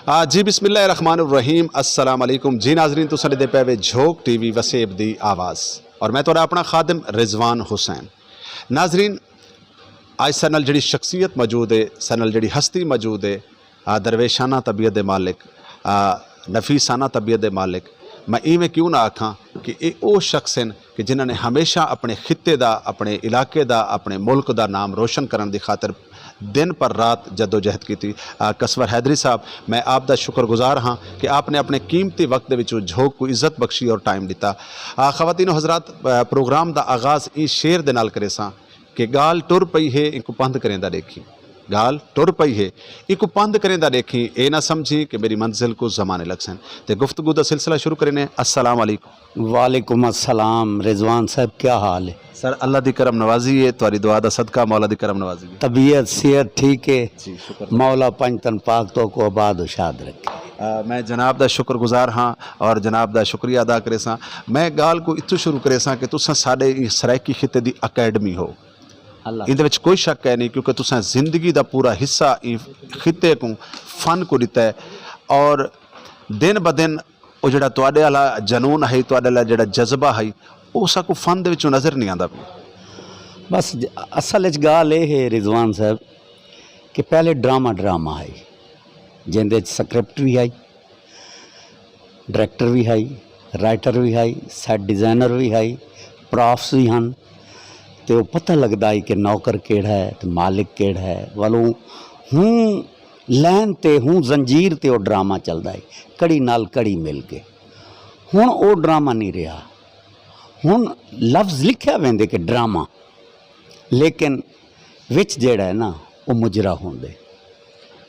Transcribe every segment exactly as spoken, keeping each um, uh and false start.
آ جی، بسم اللہ الرحمن الرحیم۔ السلام علیکم جی ناظرین، تساں ݙیہدے پئے وے جھوک ٹی وی وسیب دی آواز، اور میں تہاݙا اپݨا خادم رضوان حسین۔ ناظرین، اڄ ساݙے نال جیڑھی شخصیت موجود ہے، ساݙے نال جیڑھی ہستی موجود ہے، آ، درویشانہ طبیعت دے مالک، آ، نفیسانہ طبیعت دے مالک، میں ایویں کیوں نہ آکھاں کہ اے او شخص ہن کہ جنہاں نے ہمیشہ اپݨے خطے دا، اپݨے علاقے دا، اپݨے ملک دا نام روشن کرݨ دی خاطر دن پر رات جدوجہد کیتی۔ آ، قصور حیدری صاحب، میں آپ دا شکر گزار ہاں کہ آپ نے اپݨے قیمتی وقت دے وچوں جھوک کوں عزت بخشی اور ٹائم ݙتا۔ آ، خواتین و حضرات، آ، پروگرام دا آغاز ایں شعر دے نال کریساں کہ ڳالھ ٹر پئی ہے، اینکوں پندھ کریندا ݙیکھیں۔ ڳالھ ٹر پئی ہے، اینکوں پندھ کریندا ݙیکھیں، اے نہ سمجھیں کہ میݙی منزل کوں زمانے لڳسن۔ تے گفتگو دا سلسلہ شروع کرینے۔ السلام علیکم۔ وعلیکم السلام رضوان صاحب، کیا حال ہے؟ سر، اللہ دی کرم نوازی ہے، تہاݙی دعا دا صدقہ، مولا دی کرم نوازی ہے۔ طبیعت صحت ٹھیک ہے؟ جی، شکر۔ مولا پنج تن پاک تہاکوں آباد و شاد رکھے۔ آ، میں جناب دا شکر گزار ہاں اور جناب دا شکریہ ادا کریساں۔ میں ڳالھ کوں اتھوں شروع کریساں کہ تساں ساݙے ایں سرائیکی خطے دی اکیڈمی ہو۔ اللہ۔ ایندے وچ کوئی شک ہے نہیں، کیونکہ تساں زندگی دا پورا حصہ ایں خطے کوں، فن کوں ݙتا ہے، اور دن بدن او جیڑھا تہاݙے والا جنون ہے، تہاݙے والا جیڑھا جذبہ ہے، او ساکوں فن دے وچوں نظر نہیں آندا پیا۔ بس ج-، اصل وچ ڳالھ اے ہے رضوان صاحب کہ پہلے ڈرامہ، ڈرامہ ہے، جیندے وچ سکرپٹ وی ہے، ڈائریکٹر وی ہئی، رائٹر وی ہئی، سیٹ ڈیزائنر وی ہئی، پرافس وی ہن، تے او پتہ لڳدا ہئی کہ نوکر کیڑھا ہے تے مالک کیڑھا ہے۔ ولوں ہوں لین تے، ہوں زنجیر تے او ڈرامہ چلدا ہئی، کڑی نال کڑی مل کے۔ ہݨ او ڈرامہ نہیں رہیا۔ ہݨ لفظ لکھیا ویندے کہ ڈرامہ، لیکن وچ جیڑھا ہے نا، او مجرا ہوندے۔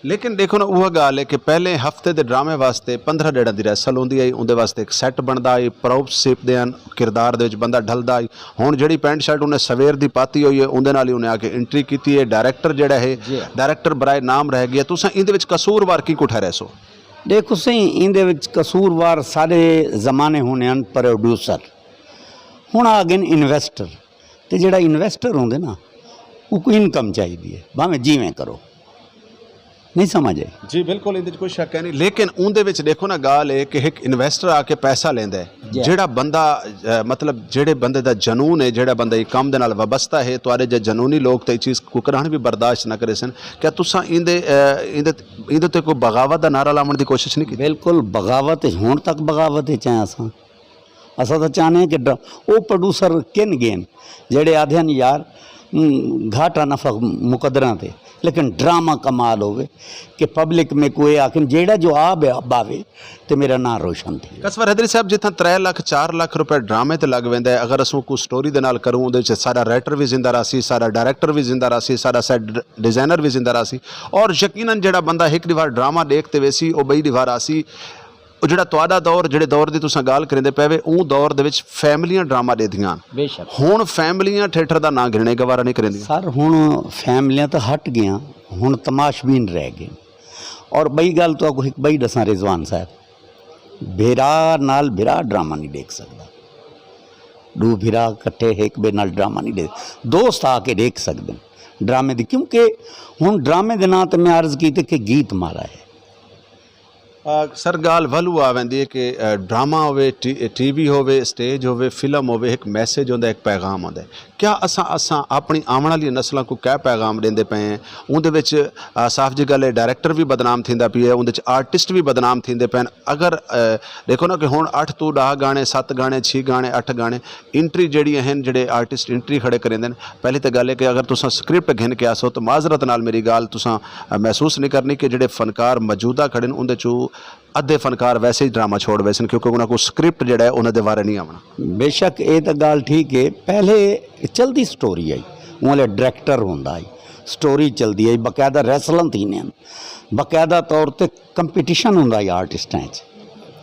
لیکن ݙیکھو نا، اوہا ڳالھ ہے کہ پہلے ہفتے دے ڈرامے واسطے پندرہ ݙیہاڑاں دی ریہرسل ہوندی ہئی، اوندے واسطے ہک سیٹ بݨدا ہئی، پراپس سیپدے ہن، کردار دے وچ بندہ ڈھلدا ہئی۔ ہݨ جیڑھی پینٹ شرٹ انہیں سویر دی پاتی ہوئی ہے، اوندے نال ہی انہیں آ کے انٹری کیتی ہے۔ ڈائریکٹر جیڑھا ہے، جی۔ ڈائریکٹر برائے نام رہ ڳیا۔ تساں ایندے وچ قصوروار کینکوں ٹھہریسو؟ ݙیکھو سئیں، ایندے وچ قصوروار سارے زمانے ہوندے ہن پروڈیوسر، ہݨ آ ڳئن انویسٹر۔ تے جیڑھا انویسٹر ہوندے نا، اوکوں انکم چاہیدی ہے، بھاویں جیویں کرو۔ نہیں سمجھ آئی؟ جی بالکل، ایندے وچ کوئی شک ہے نہیں، لیکن اوندے وچ ݙیکھو نا، ڳالھ ہے کہ ہک انویسٹر آ کے پیسہ لیندا ہے۔ جی۔ جیڑھا بندہ، اے، مطلب جیڑھے بندے دا جنون ہے، جیڑھا بندہ ایں کم دے نال وابستہ ہے، تہاݙے جیہے جنونی لوگ تے ایں چیز کوں کݙاہݨ وی برداشت نہ کریسن۔ کیا تساں ایندے، اے، ایندے، ایندے تے کوئی بغاوت دا نعرہ لاوݨ دی کوشش نہیں کیتی؟ بالکل، بغاوت ہے، ہݨ تک بغاوت ہے چاہے اساں۔ اساں تاں چاہنے ہیں کہ ڈر-، او پروڈیوسر کن ڳئن جیڑھے آہدن یار، م، گھاٹا نفع مقدراں تے، لیکن ڈرامہ کمال ہووے کہ پبلک میکوں اے آکھن جیڑھا جو آ بے-، باوے تے میرا ناں روشن تھے۔ قصور حیدری صاحب، جتھاں ترے لکھ چار لکھ روپے ڈرامے تے لڳ ویندا ہے، اگر اسوں کوں سٹوری دے نال کروں، اوندے وچ ساݙا رائٹر وی زندہ راہسی، ساݙا ڈائریکٹر وی زندہ راہسی، ساݙا سیٹ ڈیزائنر وی زندہ راہسی، اور یقیناً جیڑھا بندہ ہک ݙیہاڑ ڈرامہ ݙیکھ تے ویسی، او ٻئی ݙیہاڑ آسی۔ او جیڑھا تہاݙا دور، جیڑھے دور دی تساں ڳالھ کریندے پئے وے، اوں دور دے وچ فیملیاں ڈرامہ ݙیہدیاں ہن۔ بے شک۔ ہݨ فیملیاں تھیٹر دا ناں گھنݨے گوارا نہیں کریندیاں۔ سر، ہݨ فیملیاں تاں ہٹ ڳیاں، ہݨ تماشبین رہ ڳئے۔ اور ٻئی ڳالھ تہاکوں ہک ٻئی ݙساں رضوان صاحب، بھرا نال بھرا ڈرامہ نہیں ݙیکھ سڳدا۔ ݙو بھرا کٹھے ہک ٻئے نال ڈرامہ نہیں ݙیکھ، دوست آ کے ݙیکھ سڳدن، ڈرامے دی، کیونکہ ہݨ ڈرامے دے ناں تے میں عرض کیتے کہ گیت مالا ہے۔ آ، سر، ڳالھ ولوں آ ویندی ہے کہ، آ، ڈرامہ ہووے، ٹی-، ٹی وی ہووے، اسٹیج ہووے، فلم ہووے، ہک میسج ہوندا ہے، ہک پیغام ہوندا ہے۔ کیا اساں، اساں اپݨی آوݨ والی نسلاں کوں کیا پیغام ݙیندے پئے ہیں؟ اوندے وچ، آ، صاف جی ڳالھ ہے، ڈائریکٹر وی بدنام تھیندا پیا ہے، اوندے وچ آرٹسٹ وی بدنام تھیندے پئے ہن۔ اگر، آ، ݙیکھو نا کہ ہݨ اٹھ توں ݙاہ ڳانے، ست ڳانے، چھی ڳانے، اٹھ ڳانے، انٹری جیڑھیاں ہن، جیڑھے آرٹسٹ انٹری کھڑے کریندے ہن، پہلی تے ڳالھ ہے کہ اگر تساں سکرپٹ گھن کے آسو تو معذرت نال میری ڳالھ تساں محسوس نہیں کرنی کہ جیڑھے فنکار موجودہ کھڑے ہن، اوندے چوں ادھے فنکار ویسے ہی ڈرامہ چھوڑ ویسن، کیونکہ انہاں کوں سکرپٹ جیڑھا ہے، انہاں دے وارے نہیں آوݨا۔ بے شک، اے تاں ڳالھ ٹھیک ہے۔ پہلے چلدی سٹوری آئی، اوں ویلے ڈائریکٹر ہوندا ہئی، سٹوری چلدی آئی، باقاعدہ ریہرسلاں تھیندیاں ہن، باقاعدہ طور تے کمپٹیشن ہوندا ہئی آرٹسٹاں اچ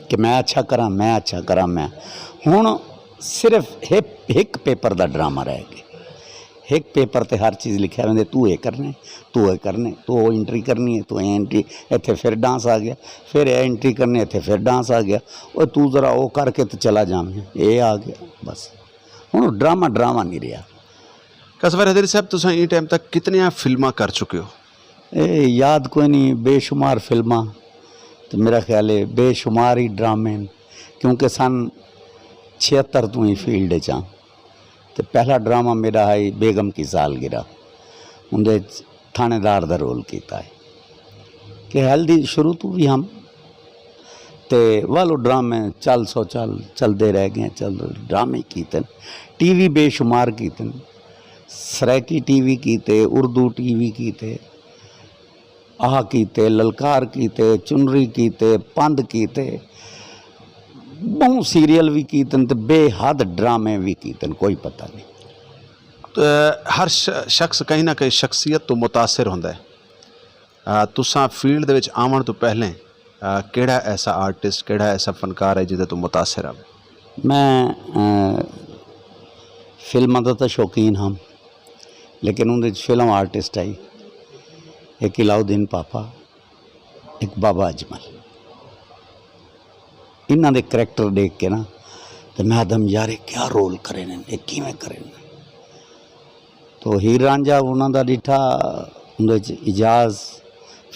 کہ میں اچھا کراں، میں اچھا کراں، میں۔ ہݨ صرف ہک، ہک پیپر دا ڈرامہ رہ ڳئے۔ ہک پیپر تے ہر چیز لکھیا ویندے، توں اے کرنے، توں اے کرنے، توں او انٹری کرنی ہے، توں اے انٹری، ایتھے پھر ڈانس آ ڳیا، پھر اے انٹری کرنی، ایتھے پھر ڈانس آ ڳیا۔ او توں ذرا او کر کے تے چلا جاویں، اے آ ڳیا، بس۔ ہݨ ڈرامہ، ڈرامہ نہیں رہیا۔ قصور حیدری صاحب، تساں ایں ٹائم تک کتنیاں فلماں کر چکے ہو؟ اے یاد کوئی نہیں، بے شمار فلماں۔ تو میرا خیال ہے بے شمار ہی ڈرامے ہیں، کیونکہ سن چھہتر تو ہی فیلڈ چاں۔ تو پہلا ڈرامہ میرا ہے بیگم کی سالگرہ، اندے تھانے دار دا رول کیتا ہے کہ ہیلدی شروع تو بھی ہم تے والو ڈرامے چل سو چل چلدے رہ گئے، چل ڈرامے کیتے، ٹی وی بے شمار کیتے، سرائیکی ٹی وی کیتے، اردو ٹی وی کیتے، آہ کیتے، للکار کیتے، چنری کیتے، پند کیتے، بہوں سیریل بھی کیتن تے بے حد ڈرامے بھی کیتن، کوئی پتہ نہیں۔ تو ہر ش- شخص کہیں نہ کہیں شخصیت تو متاثر ہوندا ہے۔ آ، تساں فیلڈ دے وچ آوݨ تو پہلے آ، کیڑھا ایسا آرٹسٹ، کیڑھا ایسا فنکار ہے جدے تو متاثر ہو؟ میں فلماں دا تاں شوقین ہم، لیکن اندے وچ فلم آرٹسٹ آئی، ایک علاؤ الدین پاپا، ایک بابا اجمل۔ انہاں دے کریکٹر ݙیکھ کے نا، تے میں آدم یار یہ کیا رول کرے نے، یہ کیویں کرے نے؟ تو ہیر رانجھا انہاں دا ݙٹھا، اندے وچ اعجاز،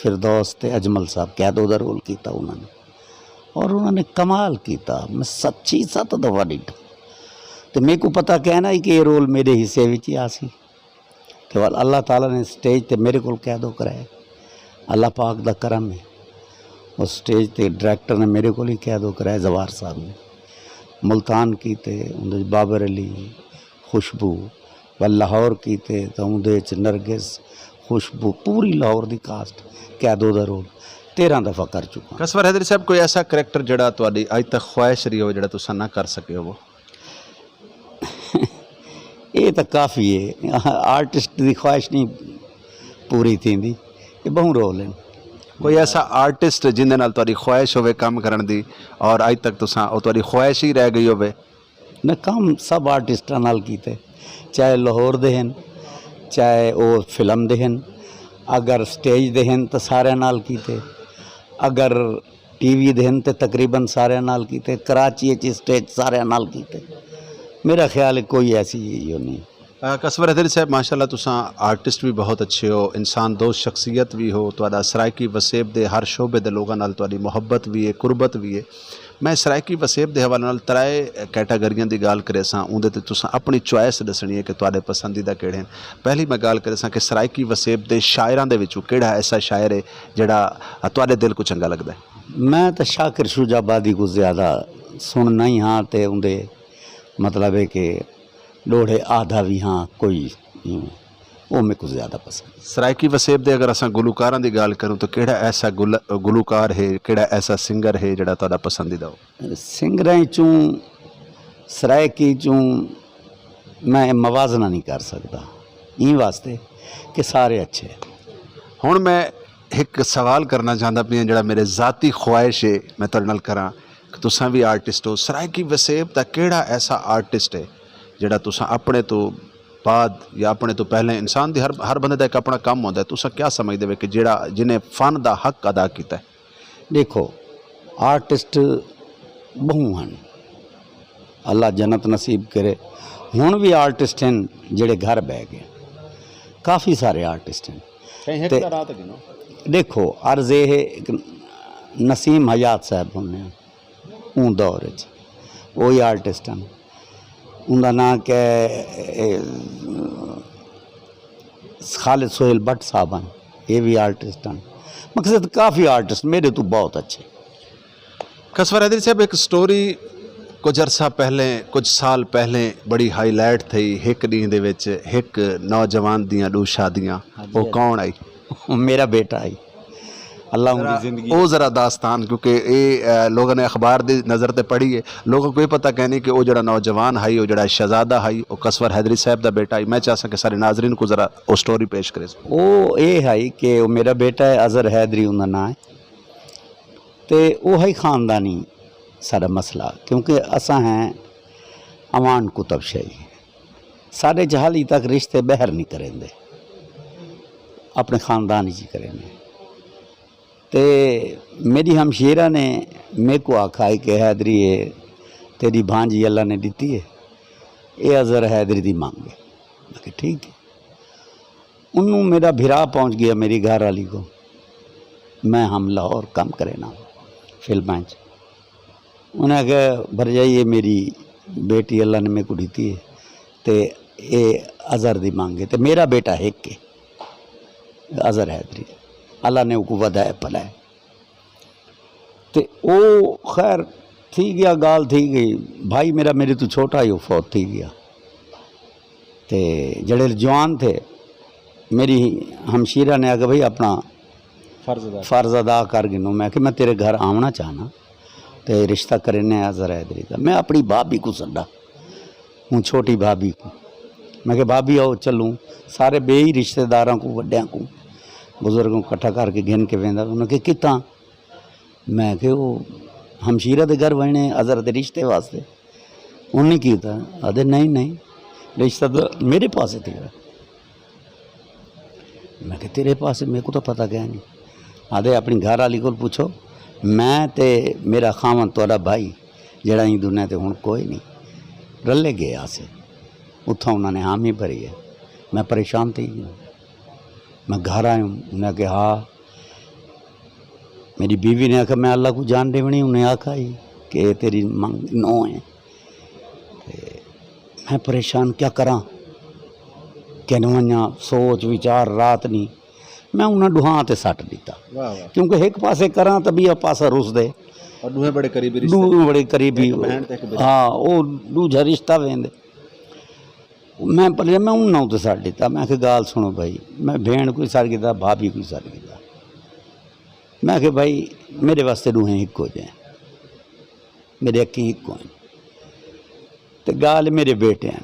فردوس تے اجمل صاحب قیدو دا رول کیتا انہاں نے، اور انہاں نے کمال کیتا۔ میں سچی ست دفعہ ݙٹھا، تے میکوں پتہ کہنا ہی کہ یہ رول میرے حصے وچ ہی آسی۔ تے ول اللہ تعالیٰ نے سٹیج تے میرے کول قیدو کرائے۔ اللہ پاک دا کرم ہے۔ اس سٹیج تے ڈائریکٹر نے میرے کول ہی قیدو کرائے، زوار صاحب نے۔ ملتان کیتے، اندے وچ بابر علی، خوشبو، ول لاہور کیتے تاں اندے وچ نرگس، خوشبو، پوری لاہور دی کاسٹ قیدو دا رول تیرہ دفعہ کر چکا۔ کسور حیدری صاحب، کوئی ایسا کریکٹر جڑا تہاݙی اڄ تک خواہش رہی ہو جڑا تساں نہ کر سکے ہو؟ یہ تو کافی ہے، آرٹسٹ دی خواہش نہیں پوری تھیندی، یہ بہوں رول ہیں۔ کوئی ایسا آرٹسٹ جن دے نال تہاݙی خواہش ہوے کم کرن دی اور اج تک تساں او تہاݙی خواہش ہی رہ گئی ہوے؟ نہ، کم سب آرٹسٹاں نال کیتے، چاہے لاہور دے ہن، چاہے او فلم دے ہن، اگر سٹیج دے ہن تو سارے نال کیتے، اگر ٹی وی دے ہن تے تقریباً ساریاں نال کیتے، کراچی اچ اسٹیج ساریاں نال کیتے۔ میرا خیال ہے کوئی ایسی یو نہیں۔ کسور حیدری صاحب، ماشاءاللہ تساں آرٹسٹ بھی بہت اچھے ہو، انسان دوست شخصیت بھی ہو، تہاݙا سرائیکی وسیب دے ہر شعبے دے لوگاں نال تہاݙی محبت بھی ہے، قربت بھی ہے۔ میں سرائیکی وسیب دے حوالے نال ترائے کیٹاگریاں دی ڳالھ کریساں، اوندے تے تساں اپݨی چوائس ݙسݨی ہے کہ تہاݙے پسندیدہ کیڑھے ہن۔ پہلی میں ڳالھ کریساں کہ سرائیکی وسیب دے شاعراں دے وچوں کیڑھا ایسا شاعر ہے جڑا تہاݙے دل کوں چنڳا لڳدا ہے؟ میں تاں شاکر شجاع آبادی کوں زیادہ سݨدا ہی ہاں تے اوندے مطلب ہے کہ ݙوہڑے آہدا وی ہاں کوئی، او میکوں زیادہ پسند۔ سرائیکی وسیب دے اگر اساں گلوکاراں دی ڳالھ کروں تاں کیڑھا ایسا گل گلوکار ہے، کیڑھا ایسا سنگر ہے جیڑھا تہاݙا پسندیدہ ہو؟ سنگراں اچوں، سرائیکی اچوں میں موازنہ نی کر سڳدا ایں واسطے کہ سارے اچھے۔ ہݨ میں ہک سوال کرݨا چاہندا پیاں جیڑھا میݙے ذاتی خواہش ہے میں تہاݙے نال کراں کہ تساں وی آرٹسٹ ہو، سرائیکی وسیب دا کیڑھا ایسا آرٹسٹ ہے جیڑھا تساں اپݨے توں بعد یا اپݨے توں پہلے، انسان دی ہر ہر بندے دا ہک اپݨا کم ہوندا ہے، تساں کیا سمجھدے وے کہ جیڑھا جنہیں فن دا حق ادا کیتا ہے؟ ݙیکھو آرٹسٹ ٻہوں ہن، اللہ جنت نصیب کرے۔ ہݨ وی آرٹسٹ ہن جیڑھے گھر ٻہہ ڳئے، کافی سارے آرٹسٹ ہن۔ سئیں ہک تے دا ناں تے گھنو۔ ݙیکھو عرض اے ہے، ہک نسیم حیات صاحب ہن اوں دور اچ وہی آرٹسٹ ہن۔ اوندا ناں کہ خالد سہیل بٹ صاحب ہن، اے وی آرٹسٹ ہن۔ مقصد کافی آرٹسٹ میݙے توں بہت اچھے۔ کسور حیدری صاحب، ہک سٹوری کجھ عرصہ پہلے، کجھ سال پہلے بڑی ہائی لائٹ تھئی۔ ہک ݙینہہ دے وچ ہک نوجوان دیاں ݙو شادیاں۔ او کون آئی؟ میرا بیٹا آئی۔ اللہ اون دی زندگی۔ او ذرا داستان، کیونکہ اے لوگاں نے اخبار دی نظر تے پڑھی ہے، لوگاں کو یہ پتہ کہنی کہ او جڑا نوجوان ہائی، او جڑا شہزادہ ہائی، او کسور حیدری صاحب دا بیٹا ہائی۔ میں چاہساں کہ سارے ناظرین کو ذرا او سٹوری پیش کرے۔ او اے ہائی کہ او میرا بیٹا ہے، اظہر حیدری اوندا ناں ہے۔ تے اوہی خاندانی ساڈا مسئلہ، کیونکہ اساں ہیں اوان کتب شاہی، ساڈے چ حالی تک رشتے بہر نہیں کریندے، اپنے خاندان ہی کریندے۔ تے میری ہمشیرہ نے میرے کو آکھا ہے کہ حیدری ہے تیری بھانجی اللہ نے دیتی ہے، اے اظہر حیدری دی مانگ ہے۔ میں کہ ٹھیک ہے۔ انوں میرا بھرا پہنچ گیا میری گھر والی کو، میں ہم لاہور کم کرے نا۔ فلماں چ۔ انہیں آکھیا، بھرجائی، یہ میری بیٹی اللہ نے میرے کو دیتی ہے، تے اے اظہر دی مانگ ہے، تے میرا بیٹا ہک ہے، اظہر حیدری، اللہ نے اوکوں ودھایا پھلایا۔ تے او خیر تھی گیا، گال تھی گئی۔ بھائی میرا میرے تو چھوٹا ہی، وہ فوت تھی گیا۔ تے جڑے جوان تھے، میری ہمشیرہ نے آکھیا، بھائی اپنا فرض ادا۔ فرض ادا کر گھنو۔ میں کہ میں تیرے گھر آونا چاہنا، تے رشتہ کرنے آ ذرا ادھر ادھر۔ میں اپنی بھابھی کو سڈا، ہوں چھوٹی بھابھی کو۔ میں کہ بھابھی آؤ چلوں، سارے بے ہی رشتہ داراں کو، وڈیاں کو، بزرگوں کو اکٹھا کر کے گھن کے ویندا۔ انہاں کہ کتھاں؟ میں کہ وہ ہمشیرہ دے گھر وینے اظہر دے رشتے واسطے۔ انہیں کیتا؟ آدھے نہیں نہیں، رشتہ تو میرے پاسے تھی۔ میں کہ تیرے پاسے؟ میرے کو تو پتہ کیا نہیں۔ آدھے اپنی گھر والی کو پوچھو، میں تے میرا خاوند، تہاڈا بھائی، جڑا ایں دنیا تے ہن کوئی نہیں، رلے گئے آسے۔ اتھاں انہاں نے حامی بھری ہے۔ میں پریشان تھی گیا۔ میں گھر آیوں، انہیں کہ ہا۔ میری بیوی نے آکھیا، میں اللہ کو جان ڈیونی، انہیں آکھیا ہی کہ اے تیری منگ نو ہے۔ تے میں پریشان، کیا کراں؟ کن ونجاں؟ سوچ وچار رات نہیں۔ میں انہاں ڈوہاں تے سٹ ڈتا۔ واہ واہ۔ کیونکہ ہک پاسے کراں تاں ٻیا پاسا رس دے۔ اور ݙوہیں بڑے قریبی رشتے۔ ݙو بڑے قریبی۔ ہک بھیݨ تے ہک بھرا۔ ہاں، او ݙوجھا رشتہ ویندے۔ میں پلے، میں انہاں تے سٹ ݙتا۔ میں آکھیا، ڳالھ سݨو بھائی، میں بھیݨ کوئی سٹ ڳھدا، بھابھی کوئی سٹ ڳھدا۔ میں آکھیا، بھائی، میرے واسطے ݙوہیں ہکو جئے، میرے اکھیں ہکو ہن۔ تے ڳالھ میرے بیٹے ہن۔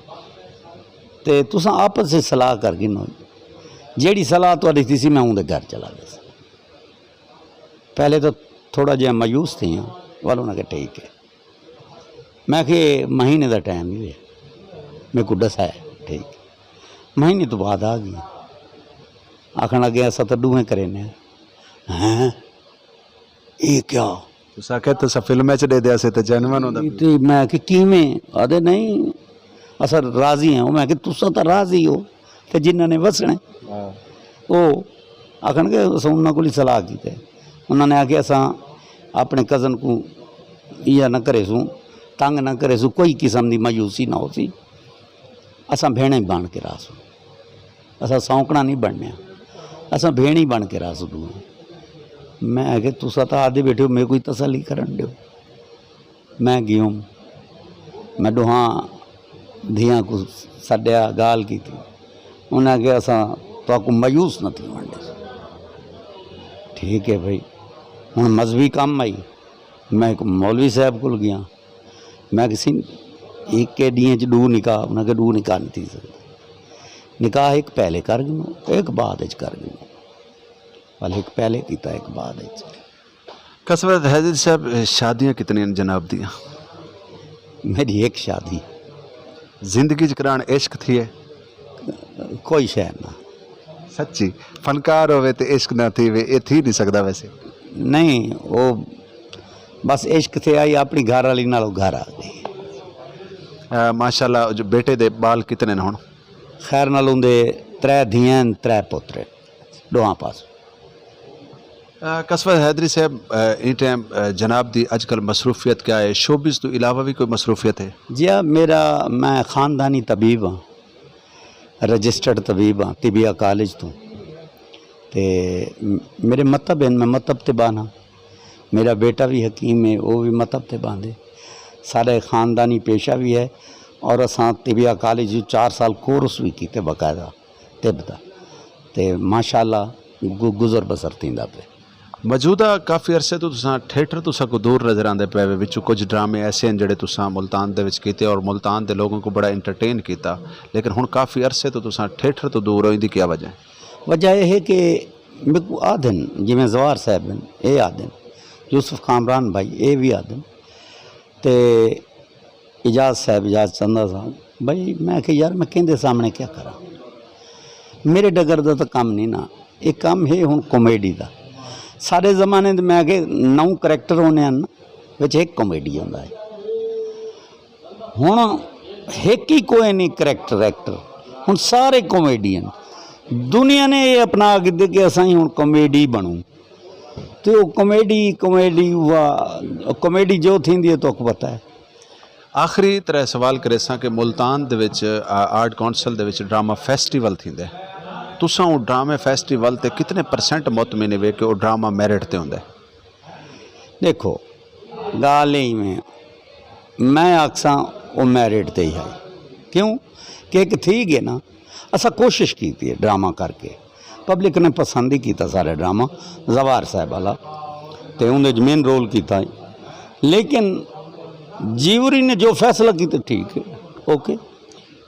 تے تساں آپس وچ صلاح کر گھنو۔ جیڑھی صلاح تہاݙی تھیسی، میں اوندے گھر چلا ویساں۔ پہلے تو تھوڑا جہا مایوس تھیاں، ول انہاں آکھیا، ٹھیک ہے۔ میں آکھیا، مہینے دا ٹائم ہی ہے، میرے کو ݙسایا، ٹھیک ہے۔ مہینے تو بعد آ ڳئی۔ آکھݨ لڳے، اساں تاں ݙوہیں کرینے ہیں۔ ہیں؟ اے کیا؟ تساں آکھیا تساں فلم وچ ݙیہدے ہاسے تے جینون ہوندا پیا۔ تے میں آکھیا، کیویں؟ آہدے، نہیں، اساں راضی ہیں۔ میں آکھیا، تساں تاں راضی ہو تے جنہاں نے وسݨے۔ ہاں۔ او آکھݨ کہ اساں انہاں کول ہی صلاح کیتے۔ انہاں نے آکھیا، اساں اپݨے کزن کوں ایہا نہ کریسوں، تنگ نہ کریسوں، کوئی قسم دی مایوسی نہ ہوسی۔ اساں بھیݨیں بݨ کے رہسوں۔ اساں سونکڑاں نہیں بݨنے، اساں بھیݨیں بݨ کے رہسوں ݙوہیں۔ میں آکھیا، تساں تاں آہدے ٻیٹھے ہو، میکوں تسلی کرݨ ݙیو۔ میں ڳیوم، میں ݙوہاں دھیاں کوں سݙیا، ڳالھ کیتی۔ انہاں آکھیا، اساں تہاکوں مایوس نہ تھیوݨ ݙیسوں۔ ٹھیک ہے بھائی، ہݨ مذہبی کم آئی۔ میں ہک مولوی صاحب کول ڳیا۔ میں آکھیا، سئیں، ہکے ݙینہہ چ ݙو نکاح؟ انہاں آکھیا، ݙو نکاح نہیں تھی سڳدے۔ نکاح ہک پہلے کر گھنو، ہک بعد وچ کر گھنو۔ ول ہک پہلے کیتا، ہک بعد وچ۔ قصبہ حیدری صاحب، شادیاں کتنی ہیں جناب دیاں؟ میری ہک شادی۔ زندگی چ کراݨ عشق تھیے؟ کوئی شے نہ۔ سچی؟ فنکار ہووے تے عشق نہ تھیوے، اے تھی نہیں سڳدا ویسے۔ نہیں، او بس عشق تھیا ہئی، اپݨی گھر والی نال او گھر آ ڳئی۔ آ، ماشاءاللہ، جو بیٹے دے ٻال کتنے نے ہݨ؟ خیر نال اوندے ترے دھیاں ہن، ترے پتر ہن، ݙوہاں پاسوں۔ آ، قصبہ حیدری صاحب، آ، ایں ٹائم، آ، جناب دی اڄ کل مصروفیت کیا ہے؟ شوبز توں علاوہ وی کوئی مصروفیت ہے؟ جی ہاں، میرا، میں خاندانی طبیب ہاں، رجسٹرڈ طبیب ہاں طبیہ کالج توں۔ تے م-، میرے مطب ہن، میں مطب تے ٻاہنا۔ میرا بیٹا وی حکیم ہے، او وی مطب تے ٻاہندے۔ ساݙا خاندانی پیشہ وی ہے اور اساں طبیہ کالج چ چار سال کورس وی کیتے باقاعدہ طب دا۔ تے ماشاءاللہ گ-، گزر بسر تھیندا پئے۔ موجودہ کافی عرصے توں تساں تھیٹر توں ساکوں دور نظر آندے پئے وے، وچوں کجھ ڈرامے ایسے ہن جڑے تساں ملتان دے وچ کیتے اور ملتان دے لوگوں کو بڑا انٹرٹین کیتا، لیکن ہݨ کافی عرصے توں تساں تھیٹر توں دور ہو، ایندی کیا وجہ ہے؟ وجہ اے ہے کہ میکوں آہدن، جیویں زوار صاحب ہن، اے آہدن، یوسف کامران بھائی، اے وی آہدن، تے اعجاز صاحب، اعجاز چندہ صاحب، بھائی میں آکھیا، یار میں کیندے سامݨے کیا کراں؟ میرے ڈگر دا تاں کم نہیں نا، اے کم ہے ہݨ کامیڈی دا۔ ساݙے زمانے دے میں آکھیا نو کریکٹر ہوندے ہن، وچ ہک کامیڈی ہوندا ہے۔ ہݨ ہک ہی کوئی نہیں کریکٹر ایکٹر، ہݨ سارے کامیڈین۔ دنیا نے اے اپنا گھدے کہ اساں ہی ہݨ کامیڈی بݨوں۔ تے او کامیڈی کامیڈی وا کامیڈی جو تھیندی ہے توک پتہ ہے۔ آخری طرح سوال کریساں کہ ملتان دے وچ آرٹ کونسل دے وچ ڈرامہ فیسٹیول تھیندے، تساں او ڈرامے فیسٹیول تے کتنے پرسنٹ مطمئن ہوے کہ او ڈرامہ میرٹ تے ہوندے؟ دیکھو، ڳالھ اے ایویں، میں آکھساں او میرٹ تے ہی ہائی۔ کیوں کہ ہک تھی ڳئے نا، اساں کوشش کیتی ہے ڈرامہ کر کے، پبلک نے پسند ہی کیتا سارے ڈرامہ زوار صاحب والا، تے اوندے وچ مین رول کیتا ہے۔ لیکن جیوری نے جو فیصلہ کیتا ٹھیک ہے، اوکے۔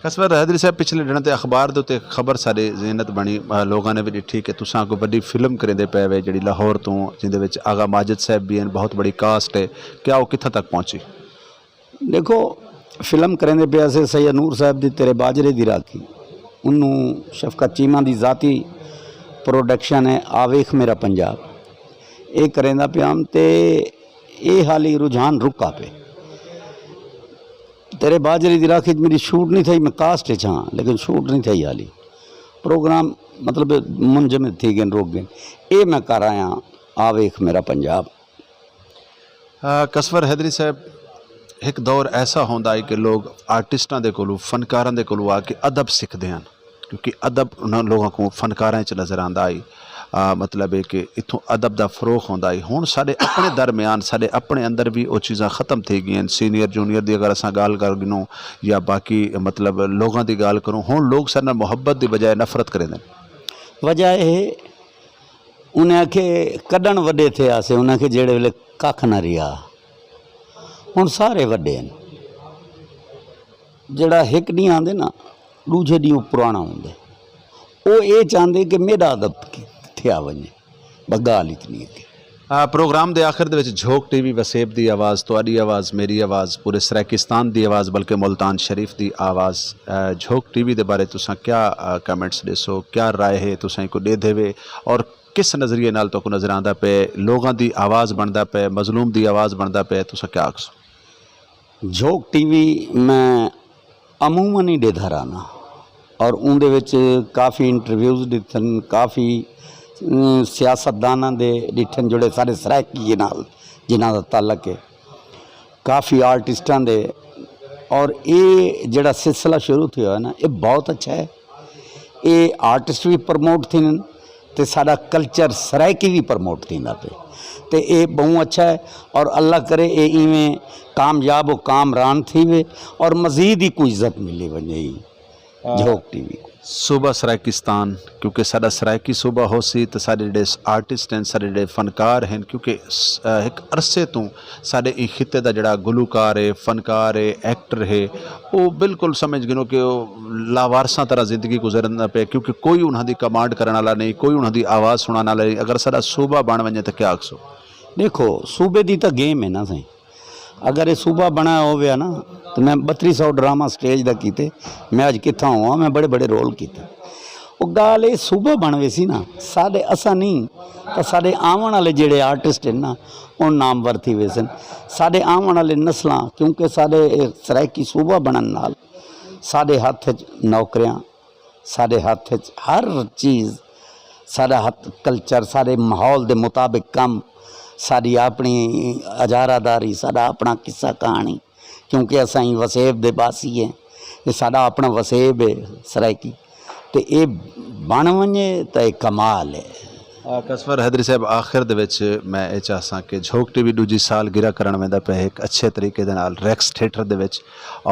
کسبر حیدری صاحب، پچھلے ݙینہاں تے اخبار دے اتے خبر ساݙی ذہنت بݨی، لوگاں نے وی ݙٹھی کہ تساں کوئی وݙی فلم کریندے پئے وے جیڑھی لاہور توں، جیندے وچ آغا ماجد صاحب وی ہن، بہت بڑی کاسٹ ہے، کیا او کتھاں تک پہنچی؟ ݙیکھو، فلم کریندے پئے ہاسے سید نور صاحب دی تیرے باجرے دی راکھی، انہوں شفقت چیمہ دی ذاتی پروڈکشن ہے آ ویکھ میرا پنجاب، اے کریندا پیا ہم تے اے حالی رجحان رکا پئے۔ تیرے باجرے دی راکھی اچ میݙی شوٹ نی تھئی، میں کاسٹ اچ ہاں لیکن شوٹ نی تھئی حالی، پروگرام مطلب منجمد تھی ڳئن، رک ڳئن۔ اے میں کر آیاں آ ویکھ میرا پنجاب۔ کسبر حیدری صاحب، ہک دور ایسا ہوندا ہئی کہ لوگ آرٹسٹاں دے کولوں، فنکاراں دے کولوں آ کے ادب سکھدے ہن، کیونکہ ادب انہاں لوگاں کوں فنکاراں اچ نظر آندا ہئی۔ مطلب ہے کہ اتھوں ادب دا فروغ ہوندا ہئی۔ ہݨ ساݙے اپݨے درمیان، ساݙے اپݨے اندر وی او چیزاں ختم تھی ڳئین۔ سینئر جونیئر دی اگر اساں ڳالھ کر گھنوں یا باقی مطلب لوگاں دی ڳالھ کروں، ہݨ لوگ ساݙے نال محبت دی بجائے نفرت کریندن۔ وجہ اے ہے، انہیں آکھے کݙݨ وݙے تھے ہاسے، انہیں آکھے جیڑھے ویلے ککھ نہ رہیا۔ ہݨ سارے وݙے ہن۔ جیڑھا ہک ݙینہہ آندے نا، ݙوجھے ݙینہہ او پراݨا ہوندے۔ او اے چاہندے کہ میݙا ادب تھیا ونڄے، بس ڳالھ اتنی ہک ہے۔ پروگرام دے آخر دے وچ جھوک ٹی وی وسیب دی آواز، تہاݙی آواز، میݙی آواز، پورے سرائیکستان دی آواز، بلکہ ملتان شریف دی آواز۔ جھوک ٹی وی دے بارے تساں کیا کمنٹس ݙیسو، کیا رائے ہے، تساں ایکوں ݙیدھے وے اور کس نظریے نال تہاکوں نظر آندا پئے، لوگاں دی آواز بݨدا پئے، مظلوم دی آواز بݨدا پئے، تساں کیا آکھسو؟ جھوک ٹی وی میں عموماً ہی ݙیدھا رہنا اور اوندے وچ کافی انٹرویوز ݙتھن، کافی سیاست داناں دے ݙٹھن جڑے سارے سرائیکی نال جنہاں دا تعلق ہے، کافی آرٹسٹاں دے۔ اور اے جڑا سلسلہ شروع تھیا ہے نا، اے بہت اچھا ہے۔ اے آرٹسٹ وی پروموٹ تھینن تے ساݙا کلچر سرائیکی وی پروموٹ تھیندا پئے، تے اے ٻہوں اچھا ہے۔ اور اللہ کرے اے ایویں کامیاب و کامران تھیوے اور مزید ہی کوئی عزت ملی ونڄے۔ جھوک ٹی وی۔ صوبہ سرائیکستان، کیونکہ ساݙا سرائیکی صوبہ ہوسی تے ساݙے جیڑھے آرٹسٹ ہن، ساݙے جیڑھے فنکار ہن، کیونکہ ہک عرصے توں ساݙے ایں خطے دا جیڑھا گلوکار ہے، فنکار ہے، ایکٹر ہے، او بالکل سمجھ گھنو کہ او لاوارثاں طرح زندگی گزرندا پئے، کیونکہ کوئی انہاں دی کمانڈ کرݨ والا نہیں، کوئی انہاں دی آواز سݨاوݨ والا نہیں۔ اگر ساݙا صوبہ بݨ ونڄے تاں کیا آکھسو؟ ݙیکھو، صوبے دی تاں گیم ہے نا سائیں۔ اگر اے صوبہ بݨا ہوویا نا، تے میں ٻتری سو ڈرامہ سٹیج دا کیتے، میں اڄ کتھاں ہوواں، میں بڑے بڑے رول کیتے۔ او ڳالھ اے صوبہ بݨ ویسی نا، ساݙے اساں نی تاں ساݙے آوݨ والے جیڑھے آرٹسٹ ہن نا، او نامور تھی ویسن۔ ساݙے آوݨ والے نسلاں، کیونکہ ساݙے اے سرائیکی صوبہ بݨݨ نال ساݙے ہتھ اچ نوکریاں، ساݙے ہتھ اچ ہر چیز، ساݙا ہتھ کلچر، ساݙے ماحول دے مطابق کم، ساݙی اپݨی اجارہ داری، ساݙا اپݨا قصہ کہاݨی، کیونکہ اساں ایں وسیب دے باسی ہیں، اے ساݙا اپݨا وسیب ہے سرائیکی، تے اے بݨ ونڄے تاں اے کمال ہے۔ کسور حیدری صاحب، آخر دے وچ میں اے چاہساں کہ جھوک ٹی وی ݙوجھی سال گرہ کرݨ ویندا پئے ہک اچھے طریقے دے نال ریکس تھیٹر دے وچ،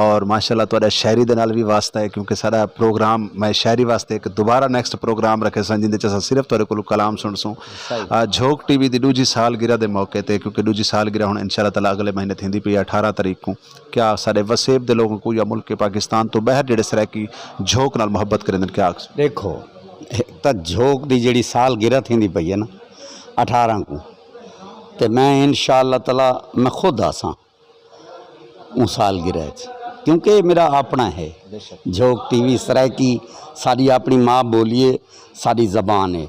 اور ماشاءاللہ تہاݙا شاعری دے نال وی واسطہ ہے، کیونکہ ساݙا پروگرام میں شاعری واسطے ہک دوبارہ نیکسٹ پروگرام رکھیساں، جیندے وچ اساں صرف تہاݙے کولوں کلام سݨسوں۔ جھوک ٹی وی دی ݙوجھی سال گرہ دے موقع تے، کیونکہ ݙوجھی سال گرہ ہݨ انشاءاللہ تعالیٰ اڳلے مہینے تھیندی پئی ہے اٹھارہ تاریخ کوں، کیا ساݙے وسیب دے لوگوں کوں یا ملک پاکستان توں ٻاہر جیڑھے سرائیکی جھوک نال محبت کریندن، کیا آکھسو؟ ݙیکھو، ہک تاں جھوک دی جیڑھی سال گرہ تھیندی پئی ہے نا اٹھارہ کوں، تے میں انشاءاللہ تعالیٰ میں خود آساں اوں سال گرہ اچ، کیونکہ اے میرا اپݨا ہے۔ جھوک ٹی وی سرائیکی ساݙی اپݨی ماء ٻولی ہے، ساݙی زبان ہے۔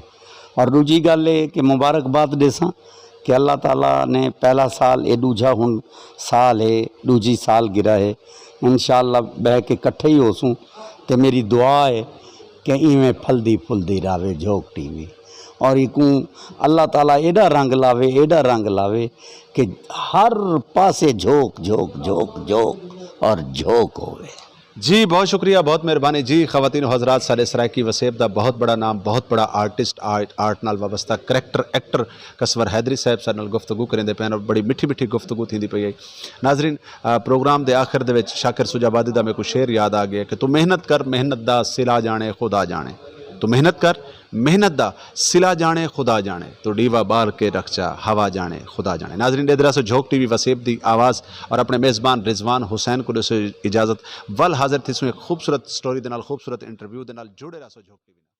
اور ݙوجھی ڳالھ اے کہ مبارکباد ݙیساں کہ اللہ تعالیٰ نے پہلا سال، اے ݙوجھا ہݨ سال ہے، ݙوجھی سال گرہ ہے، انشاءاللہ ٻہہ کے کٹھے ہی ہوسوں۔ تے میری دعا ہے کہ ایویں پھلدی پھلدی رہوے جھوک ٹی وی۔ اور ایکوں اللہ تعالیٰ ایݙا رنگ لاوے، ایݙا رنگ لاوے کہ ہر پاسے جھوک جھوک جھوک جھوک اور جھوک ہووے۔ جی، بہت شکریہ، بہت مہربانی جی۔ خواتین و حضرات، ساݙے سرائیکی وسیب دا بہت بڑا نام، بہت بڑا آرٹسٹ، آرٹ آرٹ نال وابستہ کریکٹر ایکٹر قصور حیدری صاحب ساݙے نال گفتگو کریندے پئے ہن اور بڑی مٹھی مٹھی گفتگو تھیندی پئی ہے۔ ناظرین، آ، پروگرام دے آخر دے وچ شاکر سجاوادی دا میکوں شعر یاد آ ڳیا کہ تو محنت کر، محنت دا صلہ ڄاݨے خدا ڄاݨے۔ تو محنت کر، محنت دا صلہ ڄاݨے خدا ڄاݨے، تو ݙیوا ٻال کے رکھ چا، ہوا ڄاݨے خدا ڄاݨے۔ ناظرین، ݙیندے رہسو جھوک ٹی وی وسیب دی آواز اور اپݨے میزبان رضوان حسین کوں ݙیسو اجازت۔ ول حاضر تھیسوں ہک خوبصورت سٹوری دے نال، خوبصورت انٹرویو دے نال۔ جڑے رہسو جھوک ٹی وی نال۔